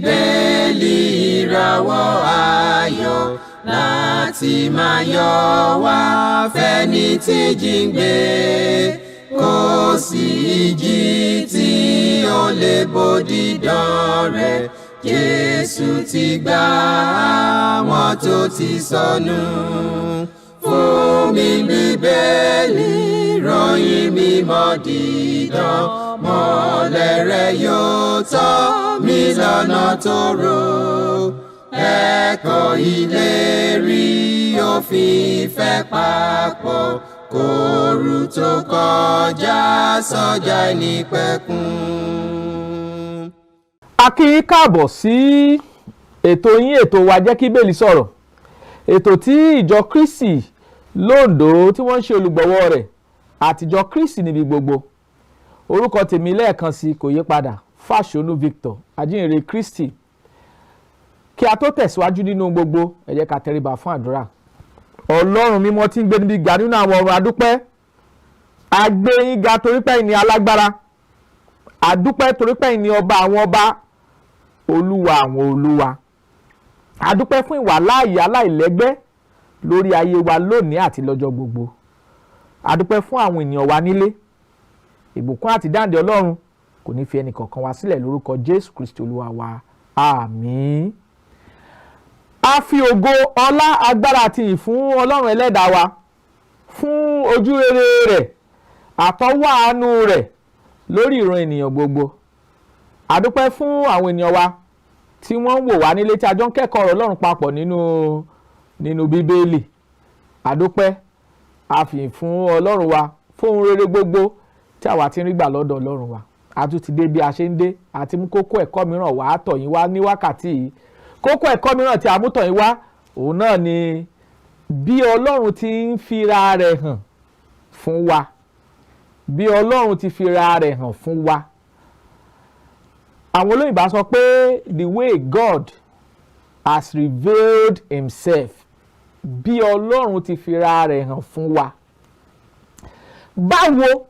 Bíbélì, ìràwọ̀ ayọ̀ láti máa yọ wá fẹ́ni tí jíǹgbé. Kò sí ìjì tí ó lè bòdìdán rẹ̀. Jésù ti gbà àwọn tó ti sọnù. Fún mi, Bíbélì, ròyìn mímọ́ dídán, mọ́lẹ̀ rẹ̀ yóò tọ́ mi lọ́nà tó rò. Ẹ̀kọ́ ìlérí, òfin ìfẹ́ papọ̀, kóoru tó kọjá sọ́jà ìnípẹ̀kun. A kí yín káàbọ̀ sí ètò yín, ètò wa, Jẹ́ kí Bíbélì Sọ̀rọ̀, ètò tí ìjọ Kristi lóńdó tí wọ́n ń ṣe olùgbọ̀wọ́ rẹ̀, àtijọ́ Kristi níbi gbogbo. Orúkọ tèmi lẹ́ẹ̀kan sí kò yí padà, Fáṣọnù Victor, ajínrere Kristi. Kí a tó tẹ̀síwájú nínú gbogbo, ẹ jẹ́ ká tẹríba fún àdúrà. Ọlọ́run mímọ́ tí ń gbé níbi gíga nínú àwọn ọ̀run, adúpẹ́, a gbé yín ga torí pé ẹ̀yin ni alágbára. Adúpẹ́ torí pé ẹ̀yin ni ọba àwọn ọba, olúwa àwọn olúwa. Adúpẹ́ fún ìwàláàyè aláìlẹ́gbẹ́ lórí ayé wa lónìí àti lọ́jọ́ gbogbo. Adúpẹ́ fún àwọn ènìyàn wa nílé. Ìbùkún àti dáǹdè Ọlọ́run kò ní fi ẹnì kọ̀ọ̀kan wa sílẹ̀ lórúkọ Jésù Kristi Olúwa wa, àmín. A fi ògo, ọlá, agbára àti ìyìn fún Ọlọ́run ẹlẹ́dàá wa fún ojú rere rẹ̀ àtọwọ́ àánú rẹ̀ lórí ìran ènìyàn gbogbo. Àdúpẹ́ fún àwọn ènìyàn wa tí wọ́n ń wò wá nílé tí a jọ ń kẹ́kọ̀ọ́ ọ̀rọ̀ Ọlọ́run papọ̀ nínú Bíbélì. Àdúpẹ́, a fi fún Ọlọ́run wa fún ohun rere gbogbo tí àwa ti ń rí gbà lọ́dọ̀ Ọlọ́run wa. A tún ti dé bí a ṣe ń dé àti mú kókó ẹ̀kọ́ mìíràn wá tọ̀ yín wá ní wákàtí yìí. Kókó ẹ̀kọ́ mìíràn tí a mú tọ̀ yín wá, òun náà ni bí Ọlọ́run ti ń fira rẹ̀ hàn fún wa, bí Ọlọ́run ti fira rẹ̀ hàn fún wa. Àwọn olóyìnbá sọ pé the way God has revealed himself, bí Ọlọ́run ti fira rẹ̀ hàn fún wa. Báwo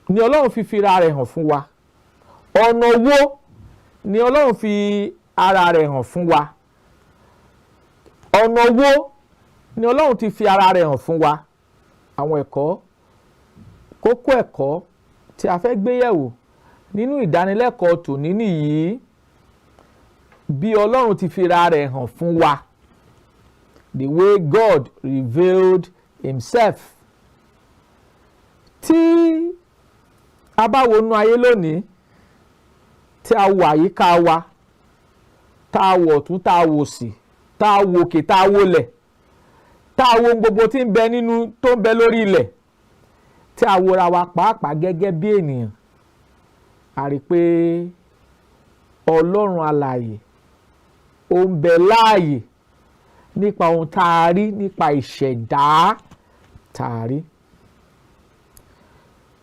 ni Ọlọ́run fi fira rẹ̀ hàn fún wa? Ọ̀nà wo ni Ọlọ́run fi ara rẹ̀ hàn fún wa? Ọ̀nà wo ni Ọlọ́run ti fi ara rẹ̀ hàn fún wa? Àwọn ẹ̀kọ́, kókó ẹ̀kọ́ tí a fẹ́ gbé yẹ̀wò nínú ìdánilẹ́kọ̀ọ́ tòní nìyí: bí Ọlọ́run ti fi ara rẹ̀ hàn fún wa, the way God revealed himself. Tí a bá wọnú ayé lónìí, tí a wo àyíká wa, tá a wọ̀ ọ̀tún, tá a wò sí, tá a wò òkè, tá a wọlẹ̀, tá a wo gbogbo tí ń bẹ nínú, tó ń bẹ lórí ilẹ̀, tí a wòra wa pàápàá gẹ́gẹ́ bí ènìyàn, a rí i pé Ọlọ́run alààyè ó ń bẹ láàyè nípa ohun tá a rí, nípa ìṣẹ̀dá tá a rí.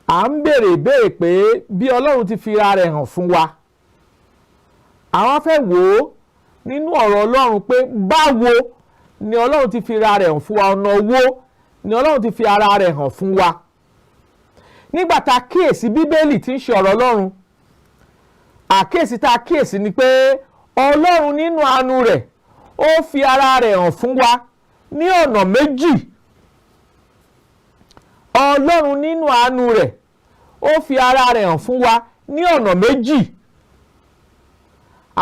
À ń béèrè ìbéèrè pé bí Ọlọ́run ti fi ara rẹ̀ hàn fún wa. Àwọn fẹ́ wò ó nínú ọ̀rọ̀ Ọlọ́run pé báwo ni Ọlọ́run ti fi ara rẹ̀ hàn fún wa? Ọ̀nà wo ni Ọlọ́run ti fi ara rẹ̀ hàn fún wa? Nígbà tá a kíyèsí Bíbélì tí ń ṣe ọ̀rọ̀ Ọlọ́run, àkíyèsí tá a kíyèsí ni pé Ọlọ́run nínú àánú rẹ̀, ó fi ara rẹ̀ hàn fún wa ní ọ̀nà méjì. Ọlọ́run nínú àánú rẹ̀, ó fi ara rẹ̀ hàn fún wa ní ọ̀nà méjì.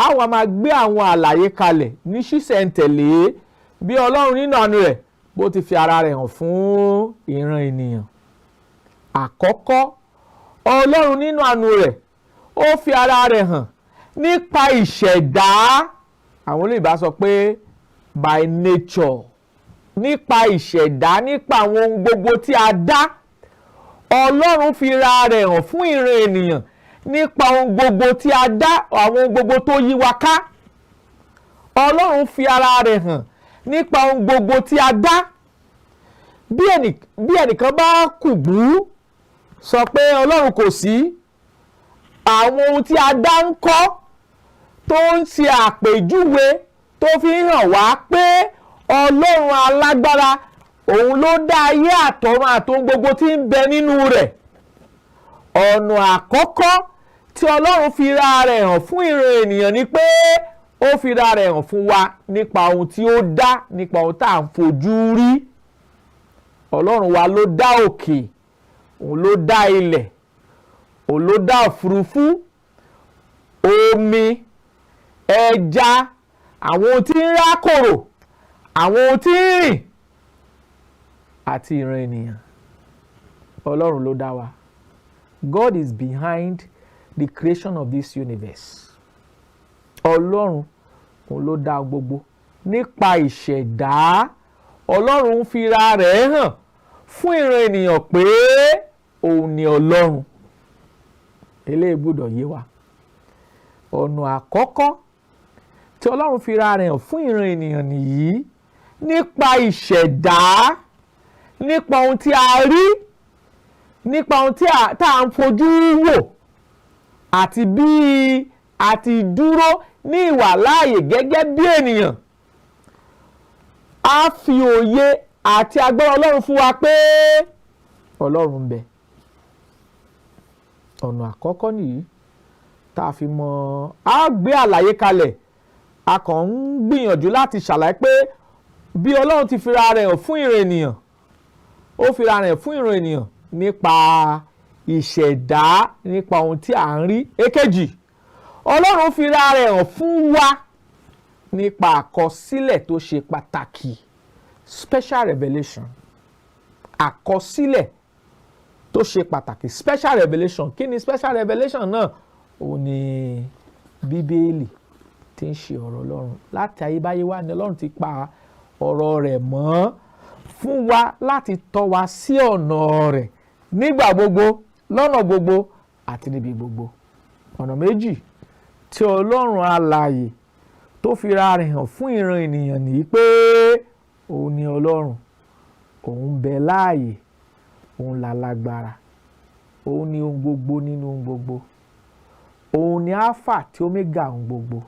Àwọn máa gbé àwọn àlàyé kalẹ̀ ní ṣísẹ̀ntẹ̀lé bí Ọlọ́run nínú àánú rẹ̀ bó ti fi ara rẹ̀ hàn fún ìran ènìyàn. Àkọ́kọ́, Ọlọ́run nínú àánú rẹ̀, ó fi ara rẹ̀ hàn nípa ìṣẹ̀dá. Àwọn olóyìnbá sọ pé by nature, nípa ìṣẹ̀dá, nípa àwọn ohun gbogbo tí a dá. Ọlọ́run fi ra rẹ̀ hàn fún ìran ènìyàn nípa ohun gbogbo tí a dá, àwọn ohun gbogbo tó yí wa ká. Ọlọ́run fi ara rẹ̀ hàn nípa ohun gbogbo tí a dá. Bí ẹnìkan bá kùgbú sọ pé Ọlọ́run kò sí, àwọn ohun tí a dá ń kọ́ tó ń ṣe àpèjúwe tó fi ń hàn wá pé Ọlọ́run alágbára, òun ló dá ayé àtọ̀run àtohun gbogbo tí ń bẹ nínú rẹ̀? Ọ̀nà àkọ́kọ́ tí tí Ọlọ́run fi ra rẹ̀ hàn fún ìran ènìyàn ni pé ó fi ra rẹ̀ hàn fún wa nípa ohun tí ó dá, nípa ohun tá à ń fojú rí. Ọlọ́run wa ló dá òkè, òun ló dá ilẹ̀, òun ló dá òfurufú, omi, ẹja, àwọn ohun tí ń rákòrò, àwọn ohun tí ń rìn àti ìran ènìyàn. Ọlọ́run ló dá wa. God is behind the creation of this universe. Ọlọ́run òun ló dá gbogbo. Nípa ìṣẹ̀dá, Ọlọ́run ń fira rẹ̀ hàn fún ìran ènìyàn pé òun ni Ọlọ́run. Eléyìí gbọ́dọ̀ yé wa. Ọ̀nà àkọ́kọ́ tí Ọlọ́run fira rẹ̀ hàn fún ìran ènìyàn nìyí, nípa ìṣẹ̀dá, nípa ohun tí a rí, nípa ohun tí tá à ń fojú wò, àti bí a ti dúró ní ìwàláàyè gẹ́gẹ́ bí ènìyàn. Á fi òye àti agbára Ọlọ́run fún wa pé Ọlọ́run ń bẹ. Ọ̀nà àkọ́kọ́ nìyí tá a fi mọ̀. Á gbé àlàyé kalẹ̀, a kàn ń gbìyànjú láti ṣàlàyé pé bí Ọlọ́run ti fira rẹ̀ hàn fún ìran ènìyàn, ó fira rẹ̀ fún ìran ènìyàn nípa ìṣẹ̀dá, nípa ohun tí à ń rí. Èkejì, Ọlọ́run fira rẹ̀ hàn fún wa nípa àkọsílẹ̀ tó ṣe pàtàkì, special revelation. Àkọsílẹ̀ tó ṣe pàtàkì, special revelation. Kí ni special revelation náà? Ó ní Bíbélì tí ń ṣe ọ̀rọ̀ Ọlọ́run. Láti ayébáyé wá ni Ọlọ́run ti pa ọ̀rọ̀ rẹ̀ mọ́ fún wa láti tọ́ wa sí ọ̀nà rẹ̀ nígbà gbogbo, lọ́nà gbogbo àti níbi gbogbo. Ọ̀nà méjì tí Ọlọ́run alààyè tó fi ra rẹ̀ hàn fún ìran ènìyàn nìyí pé òun ni Ọlọ́run, òun bẹ láàyè, òun lálágbára, òun ni ohun gbogbo nínú ohun gbogbo, òun ni Alpha àti Omega ohun gbogbo.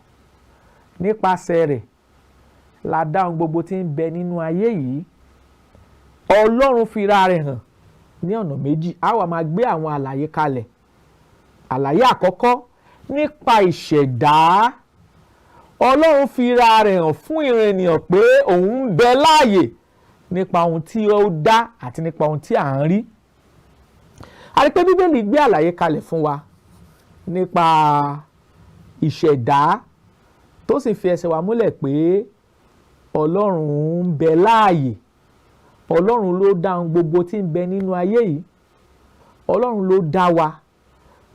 Nípasẹ̀ rẹ̀ la dá ohun gbogbo tí ń bẹ nínú ayé yìí. Ọlọ́run fi ra rẹ̀ hàn ní ọ̀nà méjì. A wá máa gbé àwọn àlàyé kalẹ̀. Àlàyé àkọ́kọ́, nípa ìṣẹ̀dá, Ọlọ́run fi ra rẹ̀ hàn fún ìran ènìyàn pé òun ń bẹ láàyè nípa ohun tí ó dá àti nípa ohun tí à ń rí. A rí pé Bíbélì gbé àlàyé kalẹ̀ fún wa nípa ìṣẹ̀dá, tó sì fi ẹsẹ̀ wa múlẹ̀ pé Ọlọ́run ń bẹ láàyè. Ọlọ́run ló dá ohun gbogbo tí ń bẹ nínú ayé yìí. Ọlọ́run ló dá wa,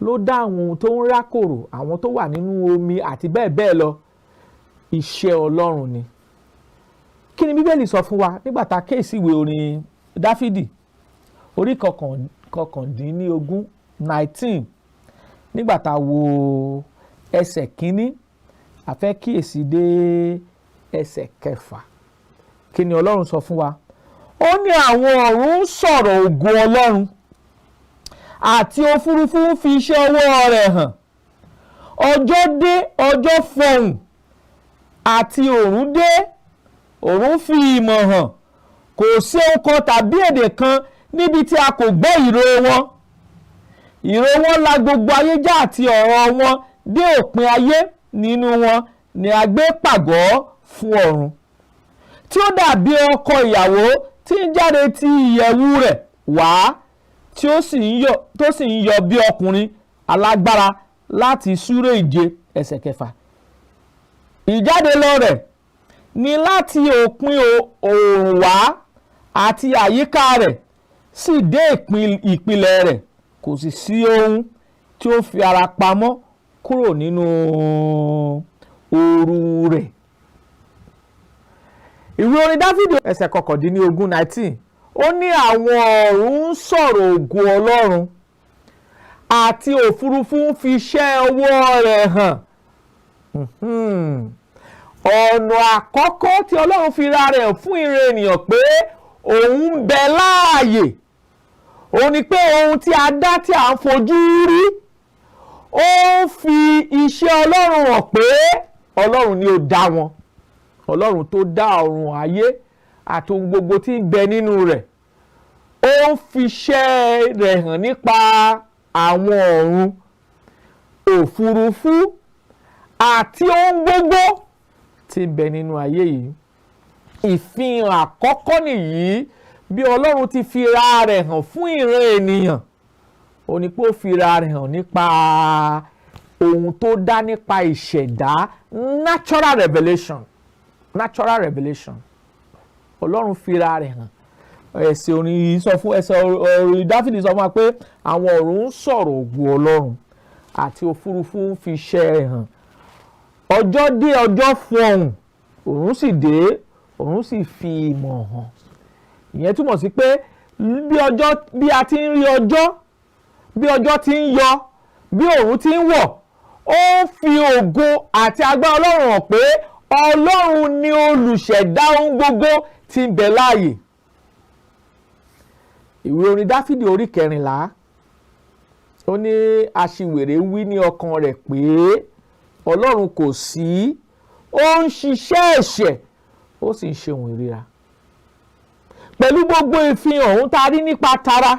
ló dá àwọn ohun tó ń rákòrò, àwọn tó wà nínú omi àti bẹ́ẹ̀ bẹ́ẹ̀ lọ. Iṣẹ́ Ọlọ́run ni. Kí ni Bíbélì sọ fún wa nígbà tá a kíyèsí ìwé orin Dáfídì orí 19, 19? Nígbà tá a wo ẹsẹ̀ kínní, a fẹ́ kíyèsí dé ẹsẹ̀ kẹfà. Kí ni Ọlọ́run sọ fún wa? Ó ní àwọn ọ̀run ń sọ̀rọ̀ ògo Ọlọ́run, àti òfurufú ń fi iṣẹ́ ọwọ́ rẹ̀ hàn. Ọjọ́ dé, ọjọ́ fọhùn, àti òòrùn dé, òòrùn fi ìmọ̀ hàn. Kò sí ohun kan tàbí èdè kan níbi tí a kò gbọ́ ìró wọn. Ìró wọn la gbogbo ayé já, àti ọ̀rọ̀ wọn dé òpin ayé. Nínú wọn ni a gbé pàgọ́ fún ọ̀run, tí ó dàbí ọkọ ìyàwó tí ń jáde ti ìyẹ̀wù rẹ̀ wá, tí ó sì ń yọ̀, tó sì ń yọ bí ọkùnrin alágbára láti súré ìje. Ẹsẹ̀ kẹfà. Ìjáde lọ rẹ̀ ni láti òpin oòrùn wá, àti àyíká rẹ̀ sì dé ìpìlẹ̀ rẹ̀. Kò sì sí ohun tí ó fi ara pamọ́ kúrò nínú ooru rẹ̀. Ìwé orin Dáfídì ẹsẹ̀ 19, 19, ó ní àwọn ọ̀run ń sọ̀rọ̀ ògo Ọlọ́run, àti òfurufú ń fi iṣẹ́ ọwọ́ rẹ̀ hàn. Ọ̀nà àkọ́kọ́ tí Ọlọ́run fi ra rẹ̀ fún ìran ènìyàn pé òun ń bẹ láàyè, òun ni pé ohun tí a dá tí a ń fojú rí, ó ń fi iṣẹ́ Ọlọ́run hàn pé Ọlọ́run ni ó dá wọn. Ọlọ́run tó dá ọ̀run ayé àti ohun gbogbo tí ń bẹ nínú rẹ̀, ó ń fi iṣẹ́ rẹ̀ hàn nípa àwọn ọ̀run. Òfurufú àti ohun gbogbo tí ń bẹ nínú ayé yìí. Ìfihàn àkọ́kọ́ nìyí bí Ọlọ́run ti fi ra rẹ̀ hàn fún ìran ènìyàn. Ó ní pé ó fi ra rẹ̀ hàn nípa ohun tó dá, nípa ìṣẹ̀dá, natural revelation, natural revelation. Ọlọ́run fi ra rẹ̀ hàn. Ẹsẹ̀ orin yìí sọ fún, ẹsẹ̀ orin Dáfídì sọ fún wa pé àwọn ọ̀run ń sọ̀rọ̀ ògo Ọlọ́run àti òfurufú ń fi iṣẹ́ rẹ̀ hàn. Ọjọ́ dé, ọjọ́ fọhùn, òrùn sì dé, òrùn sì fi ìmọ̀ hàn. Ìyẹn túmọ̀ sí pé bí ọjọ́, bí a ti ń rí ọjọ́, bí ọjọ́ ti ń yọ, bí òrùn ti ń wọ̀, ó ń fi ògo àti agbára Ọlọ́run hàn pé Ọlọ́run ni olùṣẹ̀dá ohun gbogbo tí ń bẹ láàyè. Ìwé orin Dáfídì orí 14, ó ní aṣiwèrè wí ní ọkàn rẹ̀ pé Ọlọ́run kò sí. Ó ń ṣiṣẹ́ ẹ̀ṣẹ̀, ó sì ń ṣe ohun ìríra. Pẹ̀lú gbogbo ìfihàn ohun tá a rí nípa tara,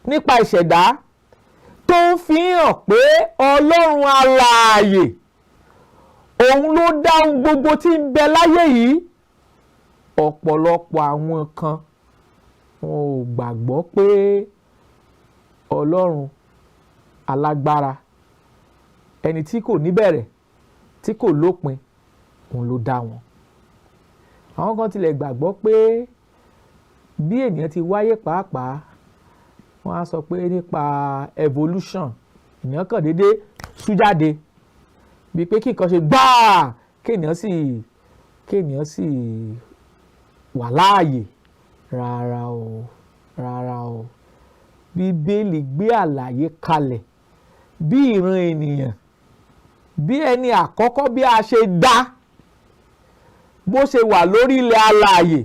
nípa ìṣẹ̀dá, tó ń fi hàn pé Ọlọ́run alààyè òun ló dá ohun gbogbo tí ń bẹ láyé yìí, ọ̀pọ̀lọpọ̀ àwọn kan, wọn ò gbàgbọ́ pé Ọlọ́run alágbára, ẹni tí kò níbẹ̀rẹ̀, tí kò lópin, òun ló dá wọn. Àwọn kan tilẹ̀ gbàgbọ́ pé bí ènìyàn ti wáyé pàápàá, wọ́n á sọ pé nípa evolution, ènìyàn kàn déédé sú jáde, bíi pé kí nǹkan ṣe gbáà, kéèyàn sì wà láàyè. Rárá o, rárá o. Bíbélì gbé àlàyé kalẹ̀ bí ìran ènìyàn, bí ẹni àkọ́kọ́, bí a ṣe dá, bó ṣe wà lórí ilẹ̀ alààyè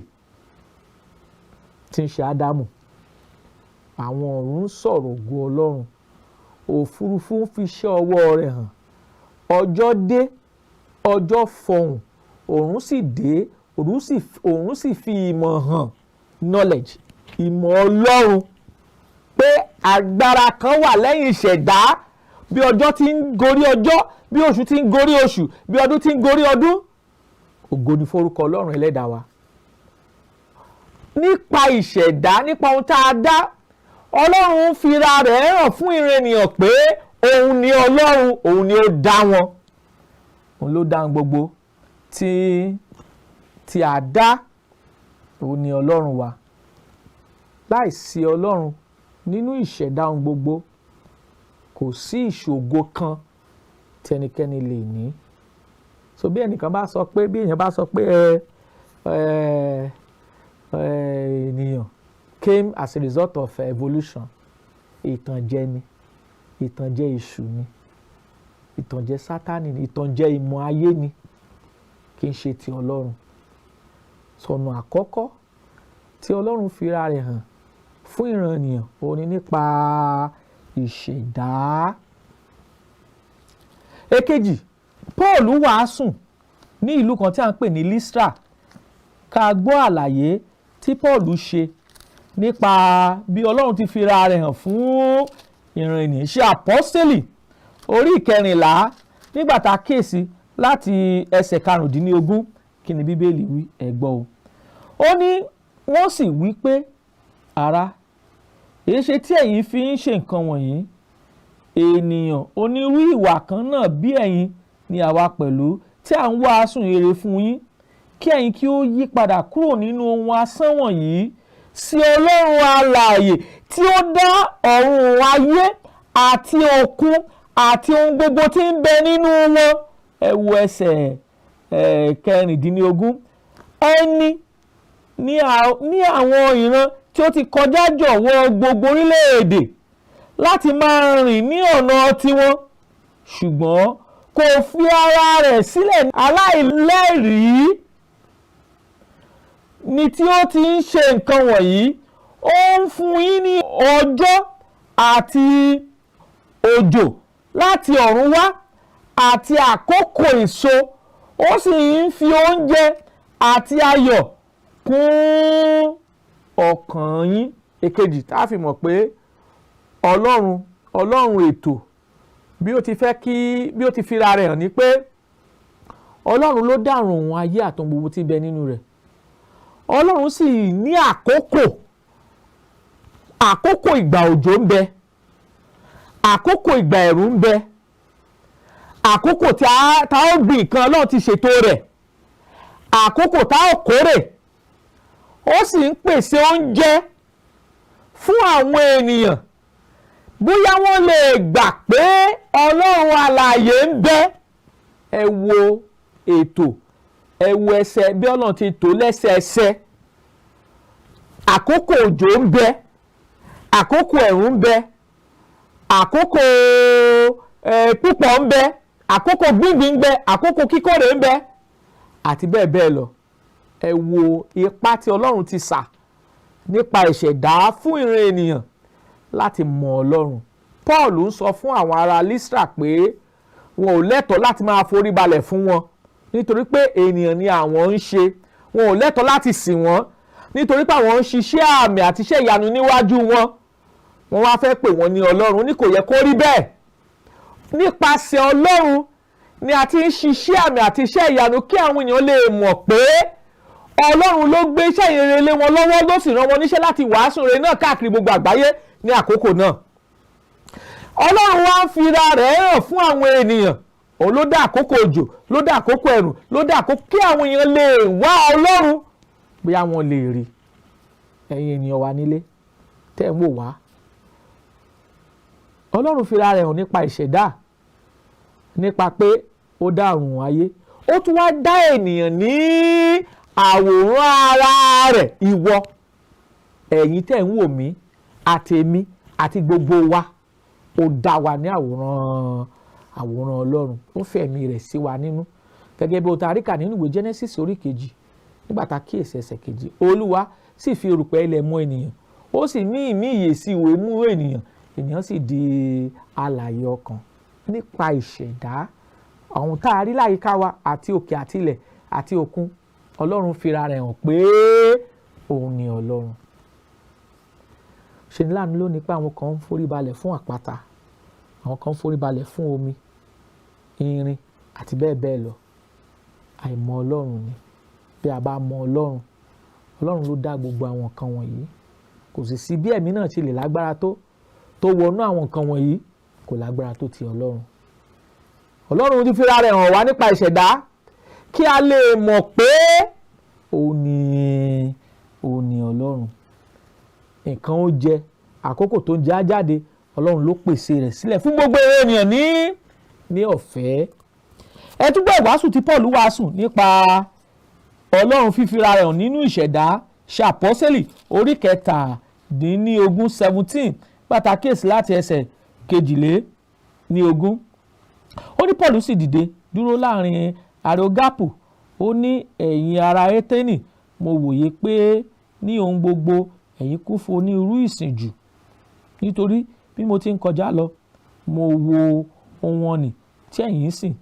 tí ń ṣe Ádámù. Àwọn ọ̀run ń sọ̀rọ̀ ògo Ọlọ́run, òfurufú ń fi iṣẹ́ ọwọ́ rẹ̀ hàn. Ọjọ́ dé, ọjọ́ fọhùn, òrùn sì dé, òrùn sì fi ìmọ̀ hàn, knowledge, ìmọ̀ Ọlọ́run, pé agbára kan wà lẹ́yìn ìṣẹ̀dá. Bí ọjọ́ ti ń gorí ọjọ́, bí oṣù ti ń gorí oṣù, bí ọdún ti ń gorí ọdún, ògo ni forúkọ Ọlọ́run Ẹlẹ́dàá wa. Nípa ìṣẹ̀dá, nípa ohun tá a dá, Ọlọ́run ń fira rẹ̀ hàn fún ìran ènìyàn pé òun ni Ọlọ́run, òun ni ó dá wọn, òun ló dá ohun gbogbo tí a dá. Òun ni Ọlọ́run wa. Láìsí Ọlọ́run nínú ìṣẹ̀dá ohun gbogbo, kò sí ìṣògo kan tí ẹnikẹ́ni lè ní. So bí ẹnìkan bá sọ pé, bí èèyàn bá sọ pé ẹ ẹ ẹ ènìyàn came as a result of evolution, ìtànjẹ ni, ìtànjẹ èṣù ni, ìtànjẹ Sátánì ni, ìtànjẹ ìmọ̀ ayé ni, kì í ṣe ti Ọlọ́run. Sọ̀nà àkọ́kọ́ tí Ọlọ́run fira rẹ̀ hàn fún ìran ènìyàn, òun ni nípa ìṣẹ̀dá. Èkejì, Paul wàásù ní ìlú kan tí a ń pè ní Lystra. Ká gbọ́ àlàyé tí Paul ṣe nípa bí Ọlọ́run ti fira rẹ̀ hàn fún ìran ènìyàn. Ṣe Àpọ́sítélì orí 14, nígbà tá a kíyèsí láti ẹsẹ̀ 15, kí ni Bíbélì wí? Ẹ gbọ́ o. Ó ní wọ́n sì wí pé, "Ará, èéṣe tí ẹ̀yin fi ń ṣe nǹkan wọ̀nyí? Ènìyàn onírú ìwà kan náà bí ẹ̀yin ni àwa pẹ̀lú, tí à ń wàásù rere fún yín, kí ẹ̀yin kí ó yí padà kúrò nínú ohun asán wọ̀nyí sí Ọlọ́run alààyè, tí ó dá ọ̀run, ayé àti òkun àti ohun gbogbo tí ń bẹ nínú wọn." Ẹ wo ẹsẹ̀ 16. Ẹni ní àwọn ìran tí ó ti kọjá jọ̀wọ́ gbogbo orílẹ̀-èdè láti máa rìn ní ọ̀nà tiwọn, ṣùgbọ́n kò fi ara rẹ̀ sílẹ̀ aláìlẹ́rìí ní tí ó ti ń ṣe nǹkan wọ̀nyí. Ó ń fún yín ní ọjọ́ àti òjò láti ọ̀run wá àti àkókò èso, ó sì ń fi oúnjẹ àti ayọ̀ kún ọkàn yín. Èkejì tá a fi mọ̀ pé Ọlọ́run, Ọlọ́run ètò Bí ó ti fẹ́ kí bí ó ti fira rẹ̀ hàn ni pé Ọlọ́run ló dá ọ̀run òun ayé àtohun gbogbo tí ń bẹ nínú rẹ̀. Ọlọ́run sì ní àkókò. Àkókò ìgbà òjò ń bẹ, àkókò ìgbà ẹ̀rùn ń bẹ, àkókò tí a ó gbìn nǹkan, Ọlọ́run ti ṣètò rẹ̀, àkókò tá ó kórè. Ó sì ń pèsè oúnjẹ fún àwọn ènìyàn, bóyá wọ́n lè gbà pé Ọlọ́run alààyè ń bẹ. Ẹ wo ètò, ẹ wo ẹsẹ̀ bí Ọlọ́run ti tò lẹ́sẹẹsẹ. Àkókò òjò ń bẹ, àkókò ẹ̀rùn ń bẹ, àkókò púpọ̀ ń bẹ, àkókò gbíngbìn ń bẹ, àkókò kíkórè ń bẹ, àti bẹ́ẹ̀ bẹ́ẹ̀ lọ. Ẹ wo ipá tí Ọlọ́run ti sà nípa ìṣẹ̀dá fún ìran ènìyàn láti mọ Ọlọ́run. Paul ń sọ fún àwọn ará Listra pé wọn ò lẹ́tọ̀ọ́ láti máa forí balẹ̀ fún wọn, nítorí pé ènìyàn ni àwọn ń ṣe. Wọn ò lẹ́tọ̀ọ́ láti sìn wọ́n, nítorí pé àwọn ń ṣiṣẹ́ àmì àti iṣẹ́ ìyanu níwájú wọn. Wọ́n wá fẹ́ pè wọ́n ní Ọlọ́run. Ní kò yẹ kó rí bẹ́ẹ̀. Nípasẹ̀ Ọlọ́run ni a ti ń ṣiṣẹ́ àmì àti iṣẹ́ ìyanu, kí àwọn èèyàn lè mọ̀ pé Ọlọ́run ló gbé iṣẹ́ ìrere lé wọn lọ́wọ́, ló sì rán wọn níṣẹ́ láti wàásù rere náà káàkiri gbogbo àgbáyé ní àkókò náà. Ọlọ́run wá ń fira rẹ̀ hàn fún àwọn ènìyàn. Òun ló dá àkókò òjò, ló dá àkókò ẹ̀rùn, ló dá àkókò kí àwọn èèyàn lè wá Ọlọ́run, bóyá wọn lè rí. Ẹ̀yin ènìyàn wa nílé tẹ́ ń wò wá, Ọlọ́run fira rẹ̀ hàn nípa ìṣẹ̀dá, nípa pé ó dá ọ̀run ayé, ó tún wá dá ènìyàn ní àwòrán ara rẹ̀. Ìwọ, ẹ̀yin tẹ́ ń wò mí, àti èmi, àti gbogbo wa, ó dá wa ní àwòrán Ọlọ́run. Ó fẹ̀mí rẹ̀ sí wa nínú, gẹ́gẹ́ bí o ta ríkà nínú ìwé Genesis orí kejì, nígbà tá a kíyèsí ẹsẹ̀ kejì. Olúwa sì fi erùpẹ̀ ilẹ̀ mọ ènìyàn, ó sì mí ìmí ìyè sí ìwé mú ènìyàn, ènìyàn sì di alààyè ọkàn. Nípa ìṣẹ̀dá àwọn tá a rí láyìíká wa, àti òkè àti ilẹ̀ àti òkun, Ọlọ́run fira rẹ̀ hàn pé òun ni Ọlọ́run. Ṣe ní láàánú lónìí pé àwọn kan ń forí balẹ̀ fún àpáta, àwọn kan ń forí balẹ̀ fún omi, irin àti bẹ́ẹ̀ bẹ́ẹ̀ lọ. Àìmọ̀ Ọlọ́run ni. Bí a bá mọ Ọlọ́run, Ọlọ́run ló dá gbogbo àwọn nǹkan wọ̀nyí. Kò sì sí bí ẹ̀mí náà ti lè lágbára tó wọnú àwọn nǹkan wọ̀nyí, kò lágbára tó ti Ọlọ́run. Ọlọ́run ti fira rẹ̀ hàn wá nípa ìṣẹ̀dá, kí a lè mọ̀ pé òun ni Ọlọ́run. Nǹkan ó jẹ, àkókò tó ń jẹ á jáde, Ọlọ́run ló pèsè rẹ̀ sílẹ̀ fún gbogbo ènìyàn ní ọ̀fẹ́. Ẹ tún gbọ́ ìwàásù tí Paul wàásù nípa Ọlọ́run fífira rẹ̀ hàn nínú ìṣẹ̀dá. Ṣàpọ́sẹ̀lì orí 17, 17, pàtàkì láti ẹsẹ̀ 22. Ó ní Paul sì dìde dúró láàrin Areogapu, ó ní, "Ẹ̀yin ará Éténì, mo wòye pé ní ohun gbogbo ẹ̀yin kún fún onírúurú ìsìnjù. Nítorí bí mo ti ń kọjá lọ, mo wo ohun ọ̀nì tí ẹ̀yin ń sìn,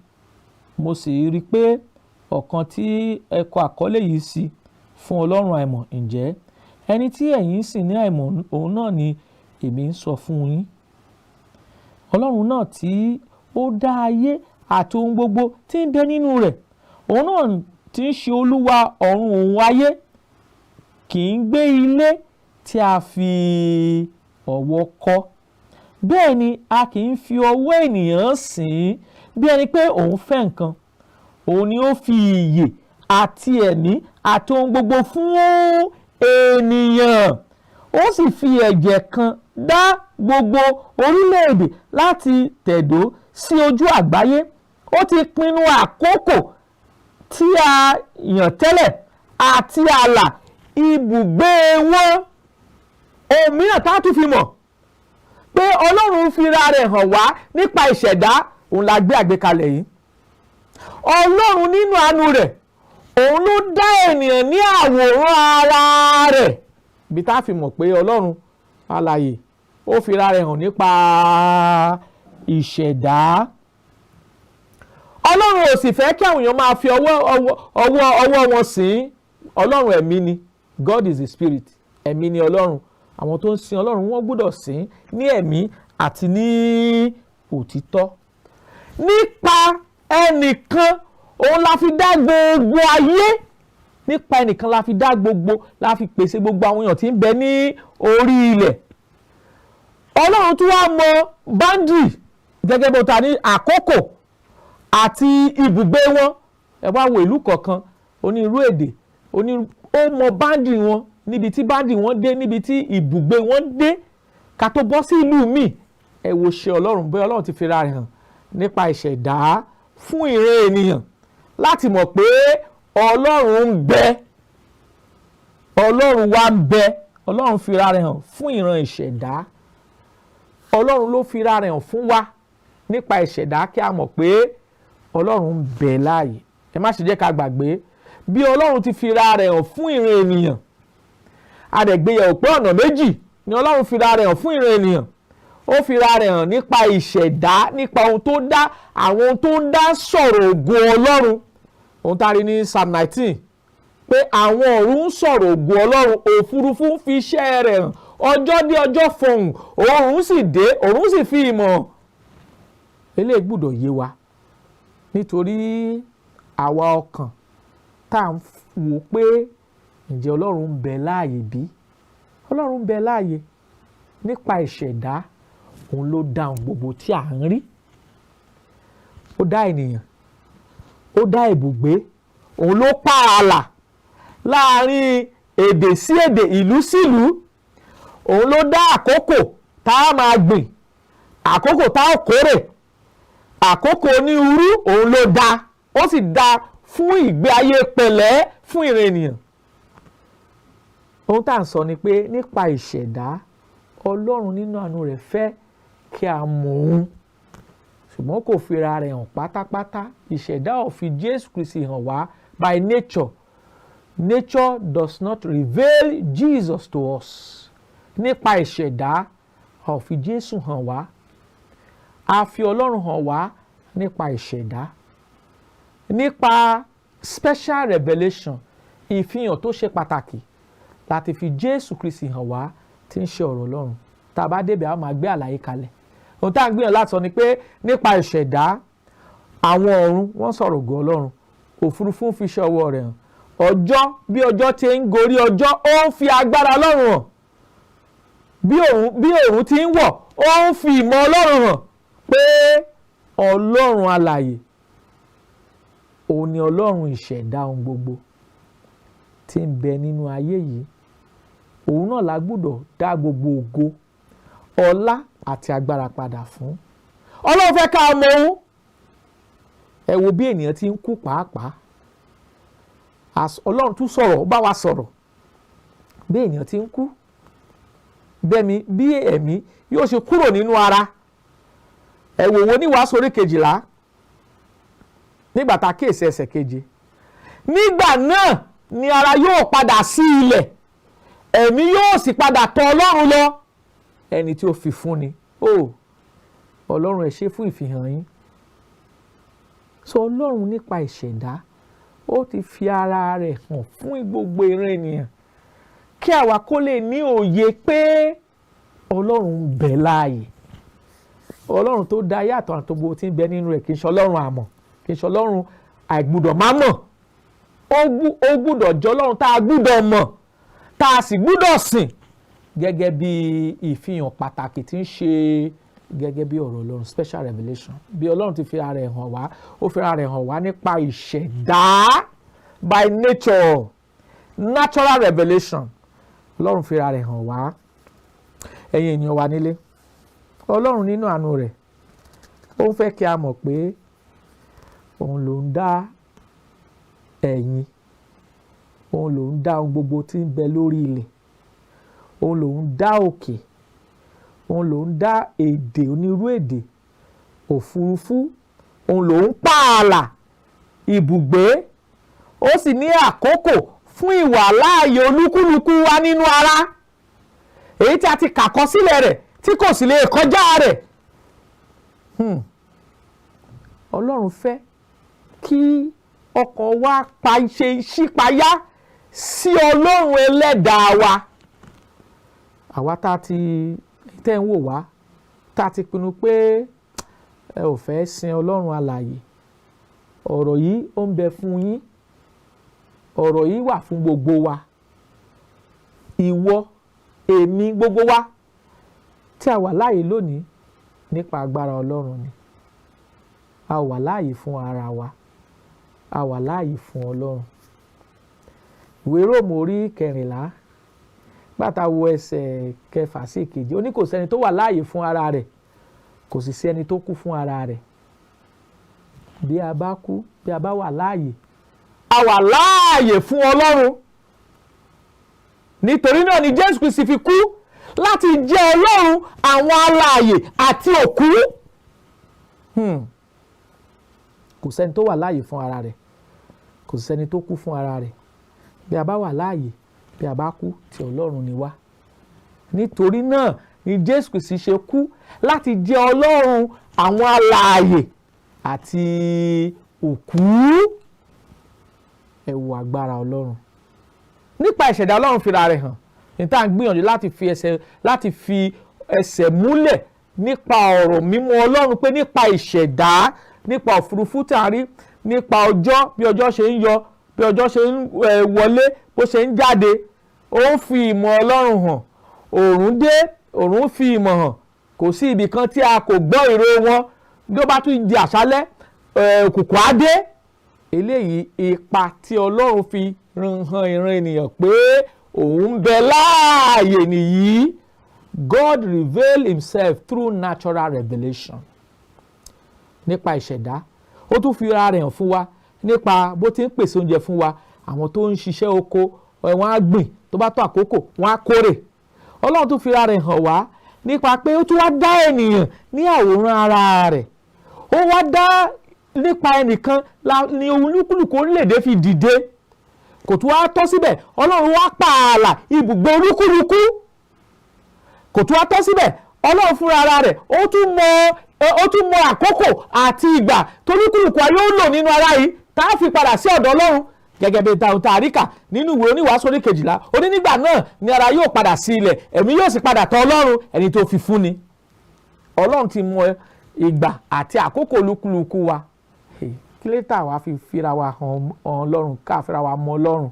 mo sì rí i pé ọ̀kan tí ẹ kọ àkọlé yìí sí, 'Fún Ọlọ́run Àìmọ̀.' Ǹjẹ́ ẹni tí ẹ̀yin ń sìn ní àìmọ̀, òun náà ni èmi ń sọ fún yín. Ọlọ́run náà tí ó dá ayé àti ohun gbogbo tí ń bẹ nínú rẹ̀, òun náà tí ń ṣe Olúwa ọ̀run òun ayé, kì í gbé ilé tí a fi ọwọ́ kọ́, bẹ́ẹ̀ ni a kì í fi ọwọ́ ènìyàn sìn ín bí ẹni pé òun fẹ́ nǹkan. Òun ni ó fi ìyè àti ẹ̀mí àti ohun gbogbo fún ènìyàn, ó sì fi ẹ̀jẹ̀ kan dá gbogbo orílẹ̀-èdè láti tẹ̀dó sí ojú àgbáyé. Ó ti pinnu àkókò tí a yàn tẹ́lẹ̀ àti ààlà ibùgbé wọn." Ohun mìíràn tá a tún fi mọ̀ pé Ọlọ́run fira rẹ̀ hàn wá nípa ìṣẹ̀dá, òun la gbé àgbékalẹ̀ yìí. Ọlọ́run nínú àánú rẹ̀, òun ló dá ènìyàn ní àwòrán ara rẹ̀. Ibi tá a fi mọ̀ pé Ọlọ́run alààyè, ó fira rẹ̀ hàn nípa ìṣẹ̀dá. Ọlọ́run ò sì fẹ́ kí àwọn èèyàn máa fi ọwọ́ wọn sìn. Ọlọ́run ẹ̀mí ni. God is a spirit. Ẹ̀mí ni Ọlọ́run. Àwọn tó ń sin Ọlọ́run, wọ́n gbọ́dọ̀ sìn ní ẹ̀mí àti ní òtítọ́. Nípa ẹnìkan òun la fi dá gbogbo ayé. Nípa ẹnìkan la fi dá gbogbo, la fi pèsè gbogbo àwọn èèyàn tí ń bẹ ní orí ilẹ̀. Ọlọ́run tún wá mọ boundary gẹ́gẹ́ bó ta ní àkókò àti ibùgbé wọn. Ẹ wá wo ìlú kọ̀ọ̀kan, onírú èdè, onírú, ó mọ boundary wọn, níbi tí boundary wọn dé, níbi tí ibùgbé wọn dé, ká tó bọ́ sí ìlú míì. Ẹ wo ṣe Ọlọ́run, bóyá Ọlọ́run ti fi ra rẹ̀ hàn nípa ìṣẹ̀dá fún ìran ènìyàn láti mọ̀ pé Ọlọ́run ń bẹ, Ọlọ́run wa ń bẹ. Ọlọ́run fi ra rẹ̀ hàn fún ìran ìṣẹ̀dá. Ọlọ́run ló fi ra rẹ̀ hàn fún wa nípa ìṣẹ̀dá kí a mọ̀ pé Ọlọ́run ń bẹ láàyè. Ẹ má ṣe jẹ́ ká gbàgbé bí Ọlọ́run ti fi ra rẹ̀ hàn fún ìran ènìyàn. A dẹ̀ gbéyẹ̀wò pé ọ̀nà méjì ni Ọlọ́run fi ra rẹ̀ hàn fún ìran ènìyàn. Ó fi ra rẹ̀ hàn nípa ìṣẹ̀dá, nípa ohun tó dá. Àwọn ohun tó ń dá sọ̀rọ̀ ògo Ọlọ́run, ohun tá a rí ní Psalm 19 pé àwọn ọ̀run ń sọ̀rọ̀ ògo Ọlọ́run, òfurufú ń fi iṣẹ́ rẹ̀ hàn, ọjọ́ dé ọjọ́ fọhùn, òòrùn sì dé, òòrùn sì fi ìmọ̀ hàn. Eléyìí gbọ́dọ̀ yé wa, nítorí àwa ọkàn tá à ń wò pé, ǹjẹ́ Ọlọ́run ń bẹ láàyè bí? Ọlọ́run ń bẹ láàyè nípa ìṣẹ̀dá. Òun ló dá ohun gbogbo tí à ń rí. Ó dá ènìyàn, ó dá ibùgbé, òun ló pààlà láàrin èdè sí èdè, ìlú sí ìlú. Òun ló dá àkókò tá a máa gbìn, àkókò tá a kórè, àkókò onírúurú. Òun ló dá, ó sì dá fún ìgbé ayé pẹ̀lẹ́ fún ìran ènìyàn. Ohun tá à ń sọ ni pé nípa ìṣẹ̀dá, Ọlọ́run nínú àánú rẹ̀ fẹ́ kí a mọ̀ òun, ṣùgbọ́n kò fira rẹ̀ hàn pátápátá. Ìṣẹ̀dá ò fi Jésù Kristi hàn wá by nature. Nature does not reveal Jesus to us. Nípa ìṣẹ̀dá, a ò fi Jésù hàn wá. A fi Ọlọ́run hàn wá nípa ìṣẹ̀dá. Nípa special revelation, ìfihàn tó ṣe pàtàkì, láti fi Jésù Kristi hàn wá, tí ń ṣe ọ̀rọ̀ Ọlọ́run. Tá a bá débẹ̀, a máa gbé àlàyé kalẹ̀. Ohun tá à ń gbìyànjú láti sọ ni pé nípa ìṣẹ̀dá, àwọn ọ̀run wọ́n sọ̀rọ̀ ògo Ọlọ́run, òfurufú ń fi iṣẹ́ ọwọ́ rẹ̀ hàn, ọjọ́ bí ọjọ́ ti ń gorí ọjọ́, ó ń fi agbára Ọlọ́run hàn, bí òòrùn ti ń wọ̀, ó ń fi ìmọ̀ Ọlọ́run hàn pé Ọlọ́run alààyè òun ni Ọlọ́run ìṣẹ̀dá ohun gbogbo tí ń bẹ nínú ayé yìí. Òun náà la gbọ́dọ̀ dá gbogbo ògo, ọlá àti agbára padà fún. Ọlọ́run fẹ́ ká mọ̀ òun. Ẹ wo bí ènìyàn ti ń kú pàápàá. Ọlọ́run tún sọ̀rọ̀, ó bá wa sọ̀rọ̀ bí ènìyàn ti ń kú, bẹ́ẹ̀ni bí ẹ̀mí yóò ṣe kúrò nínú ara. Ẹ wò wo ní Wàásù orí 12, nígbà tá a kíyèsí ẹsẹ̀ 7: "Nígbà náà ni ara yóò padà sí ilẹ̀, ẹ̀mí yóò sì padà tọ̀ Ọlọ́run lọ, ẹni tí ó fi fún ni." Ó Ọlọ́run, ẹ ṣé fún ìfihàn yín. So Ọlọ́run nípa ìṣẹ̀dá, ó ti fi ara rẹ̀ hàn fún gbogbo ìran ènìyàn kí àwa kó lè ní òye pé Ọlọ́run ń bẹ láàyè. Ọlọ́run tó dá ayé àtọ̀run tó gbogbo tí ń bẹ nínú rẹ̀ kì í ṣe Ọlọ́run àmọ̀, kì í ṣe Ọlọ́run àìgbúdọ̀ má mọ̀. Ó gbúdọ̀ jẹ́ Ọlọ́run tá a gbúdọ̀ mọ̀, tá a sì gbúdọ̀ sìn, gẹ́gẹ́ bí ìfihàn pàtàkì tí ń ṣe gẹ́gẹ́ bí ọ̀rọ̀ Ọlọ́run, special revelation. Bí Ọlọ́run ti fi ara ẹ̀ hàn wá, ó fi ara ẹ̀ hàn wá nípa ìṣẹ̀dá, by nature, natural revelation. Ọlọ́run fi ara rẹ̀ hàn wá. Ẹ̀yin ènìyàn wa nílé, Ọlọ́run nínú àánú rẹ̀, ó ń fẹ́ kí a mọ̀ pé òun ló ń dá ẹ̀yin, òun ló ń dá ohun gbogbo tí ń bẹ lórí ilẹ̀, òun ló ń dá òkè, òun ló ń dá èdè, onírú èdè, òfurufú, òun ló ń pààlà ibùgbé, ó sì ní àkókò fún ìwàláàyè olúkúlùkù wa nínú ara, èyí tí a ti kàkọsílẹ̀ rẹ̀ tí kò sì lè kọjá rẹ̀. Ọlọ́run fẹ́ kí ọkàn wa pa ṣe ṣípayá sí Ọlọ́run ẹlẹ́dàá wa. Àwa tá a ti tẹ́ ń wò wá, tá a ti pinnu pé Ẹ ò fẹ́ sin Ọlọ́run alààyè. Ọ̀rọ̀ yìí ó ń bẹ fún yín. Ọ̀rọ̀ yìí wà fún gbogbo wa. Ìwọ, èmi, gbogbo wa tí a wà láàyè lónìí, nípa agbára Ọlọ́run ni. A wà láàyè fún ara wa, a wà láàyè fún Ọlọ́run. Ìwé Róòmù orí 14, bàtà wo ẹsẹ̀ 6 sí 7, ó ní kò sẹ́ni tó wà láàyè fún ara rẹ̀, kò sì sí ẹni tó kú fún ara rẹ̀. Bí a bá kú, bí a bá wà láàyè, a wà láàyè fún Ọlọ́run. Nítorí náà ni Jésù Kristi fi kú láti jẹ́ Ọlọ́run àwọn alààyè àti òkú. Kò sẹ́ni tó wà láàyè fún ara rẹ̀, kò sẹ́ni tó kú fún ara rẹ̀. Bí a bá wà láàyè, bí a bá kú, ti Ọlọ́run ni wá. Nítorí náà ni Jésù Kristi ṣe kú láti jẹ́ Ọlọ́run àwọn alààyè àti òkú. Ẹ wo agbára Ọlọ́run. Nípa ìṣẹ̀dá, Ọlọ́run fira rẹ̀ hàn. Ní tá à ń gbìyànjú láti fi ẹsẹ̀ múlẹ̀ nípa ọ̀rọ̀ mímọ́ Ọlọ́run pé nípa ìṣẹ̀dá, nípa òfurufú tá a rí, nípa ọjọ́, bí ọjọ́ ṣe ń yọ, bí ọjọ́ ṣe ń wọlé, bó ṣe ń jáde, ó ń fi ìmọ̀ Ọlọ́run hàn. Òòrùn dé, òòrùn fi ìmọ̀ hàn. Kò sí ibì kan tí a kò gbọ́ ìró wọn. Bí ó bá tún di àṣálẹ́, òkùnkùn á dé. Eléyìí, ipa tí Ọlọ́run fi hàn ìran ènìyàn pé òun ń bẹ láàyè nìyí. God revealed himself through natural revelation, nípa ìṣẹ̀dá. Ó tún fi ara rẹ̀ hàn fún wa nípa bó ti ń pèsè oúnjẹ fún wa. Àwọn tó ń ṣiṣẹ́ oko, wọ́n á gbìn, tó bá tó àkókò, wọ́n á kórè. Ọlọ́run tún fi ara rẹ̀ hàn wá nípa pé ó tún wá dá ènìyàn ní àwòrán ara rẹ̀. Ó wá dá nípa ẹnìkan ní olúkúlùkù orílẹ̀-èdè fi dìde. Kò tún wá tọ́ síbẹ̀, Ọlọ́run wá pààlà ibùgbé olúkúlùkù. Kò tún wá tọ́ síbẹ̀, Ọlọ́run fúnra ara rẹ̀ ó tún mọ àkókò àti ìgbà tolúkúlùkù ayé ó lò nínú ara yìí, tá a fi padà sí ọ̀dọ̀ Ọlọ́run, gẹ́gẹ́ bí táwọn tá a rí kà nínú ìwé Oníwàásù orí 12. Ó ní nígbà náà ni ara yóò padà sí ilẹ̀, ẹ̀mí yóò sì padà tọ̀ Ọlọ́run ẹni tó fi fún ni. Ọlọ́run ti mọ ìgbà àti àkókò olúkúlùkù wa. Kí ló tà wá fi fira wa hàn Ọlọ́run, ká fira wa mọ Ọlọ́run?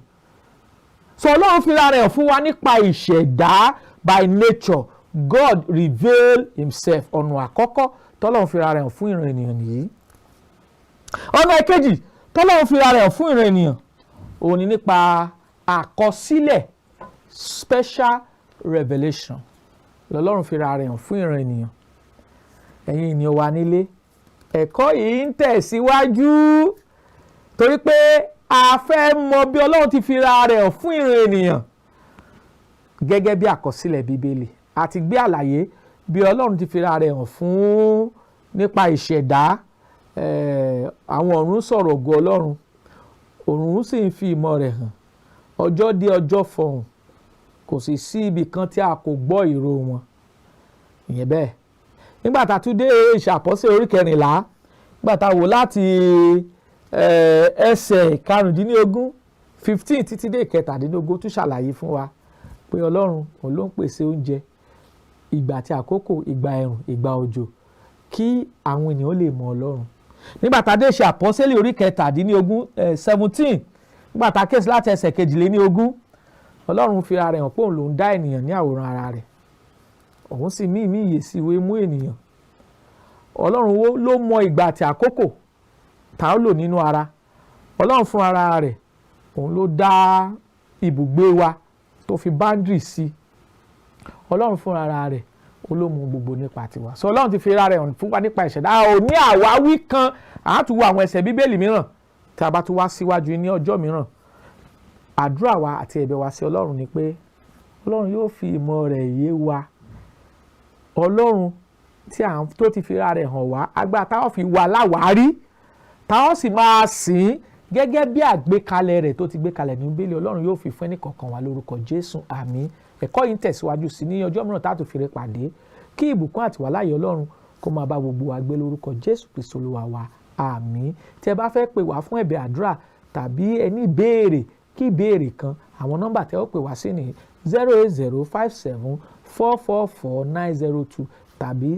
So Ọlọ́run fira rẹ̀ fún wa nípa ìṣẹ̀dá. By nature, God reveal himself. Ọ̀nà àkọ́kọ́ tọ́lọ́run fira rẹ̀ hàn fún ìran ènìyàn nìyí. Ọ̀nà ìkejì tọ́lọ́run fira rẹ̀ hàn fún ìran ènìyàn, òun ni nípa àkọsílẹ̀, special revelation lọ́lọ́run fira rẹ̀ hàn fún ìran ènìyàn. Ẹ̀yin ènìyàn wa nílé, ẹ̀kọ́ yìí ń tẹ̀síwájú torí pé a fẹ́ mọ bí Ọlọ́run ti fira rẹ̀ hàn fún ìran ènìyàn gẹ́gẹ́ bí àkọsílẹ̀ Bíbélì. A ti gbé àlàyé bí Ọlọ́run ti fira rẹ̀ hàn fún nípa ìṣẹ̀dá. Àwọn ọ̀run sọ̀rọ̀ ògo Ọlọ́run, òòrùn sì ń fi ìmọ̀ rẹ̀ hàn. Ọjọ́ dé, ọjọ́ fọhùn, kò sì sí ibì kan tí a kò gbọ́ ìró wọn. Ìyẹn bẹ́ẹ̀. Nígbà tá a tún dé Ìṣàpọ́sẹ̀ orí 14, nígbà tá a wò láti ẹsẹ̀ 15, 15, títí dé 17, tún ṣàlàyé fún wa pé Ọlọ́run òun ló ń pèsè oúnjẹ, ìgbà àti àkókò, ìgbà ẹ̀rùn, ìgbà òjò, kí àwọn ènìyàn lè mọ Ọlọ́run. Nígbà tá a dé Ìṣe Àpọ́sítélì orí 17, 17, nígbà tá a kíyèsí láti ẹsẹ̀ 22, Ọlọ́run fi ara rẹ̀ hàn pé òun lòún dá ènìyàn ní àwòrán ara rẹ̀, òun sì mí ìmí ìyè sí ìwé mú ènìyàn. Ọlọ́run ló mọ ìgbà àti àkókò tá a lò nínú ara. Ọlọ́run fún ara rẹ̀, òun ló dá ibùgbé wa tó fi boundary sí. Ọlọ́run fún ara rẹ̀, ó ló mú gbogbo nípa tiwa. So Ọlọ́run ti fi ara rẹ̀ hàn fún wa nípa ìṣẹ̀dá. A ò ní àwáwí kan. A tún wo àwọn ẹsẹ̀ Bíbélì mìíràn tí a bá tún wá síwájú ní ọjọ́ mìíràn. Àdúrà wa àti ẹ̀bẹ̀ wa sí Ọlọ́run ni pé Ọlọ́run yóò fi ìmọ̀ rẹ̀ yé wa. Ọlọ́run tí à ń tó ti fi ara rẹ̀ hàn wá, agbára táwọn fi wà láwárí, táwọn sì máa sìn gẹ́gẹ́ bí àgbékalẹ̀ rẹ̀ tó ti gbé kalẹ̀ ní Bíbélì, Ọlọ́run yóò fi fún ẹnì kọ̀ọ̀kan wa lórúkọ Jésù. Àmín. Ẹ̀kọ́ yìí ń tẹ̀síwájú sí ní ọjọ́ mìíràn tá a tún fi rẹ pàdé. Kí ìbùkún àti wàláyé Ọlọ́run kó máa bá gbogbo wa gbé lórúkọ Jésù Kristi Olúwa wa. Àmín. Tí ẹ bá fẹ́ pè wá fún ẹ̀bẹ̀ àdúrà tàbí ẹ ní ìbéèrè kí ìbéèrè kan, àwọn nọ́mbà tẹ́ ó pè wá sí ní 08057444902. tàbí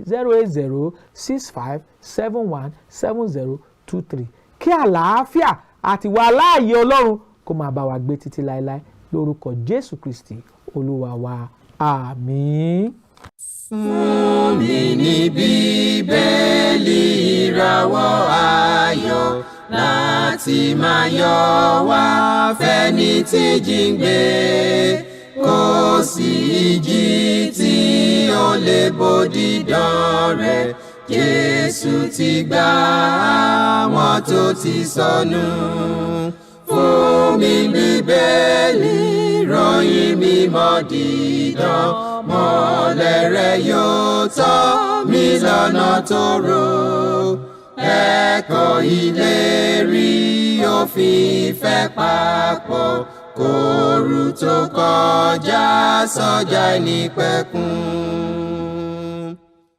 08065717023. Kí àlàáfíà àti wà láàyè Ọlọ́run kó máa bá wa gbé títí láéláé lórúkọ Jésù Kristi Olúwa wa, àmín. Fún mi ní Bíbélì, ìràwọ̀ ayọ̀ láti máa yọ wá fẹ́ni tí jíǹgbé. Kò sí ìjì tí ó lè bòdì dán rẹ̀. Jésù ti gbà àwọn tó ti sọnù. Fún mi Bíbélì, ròyìn mímọ́ dídán, mọ́lẹ̀ rẹ̀ yóò tọ́ mi lọ́nà tó rò. Ẹ̀kọ́ ìlérí òfin ìfẹ́ papọ̀ kóoru tó kọjá sọ́jà ìnípẹ̀kun.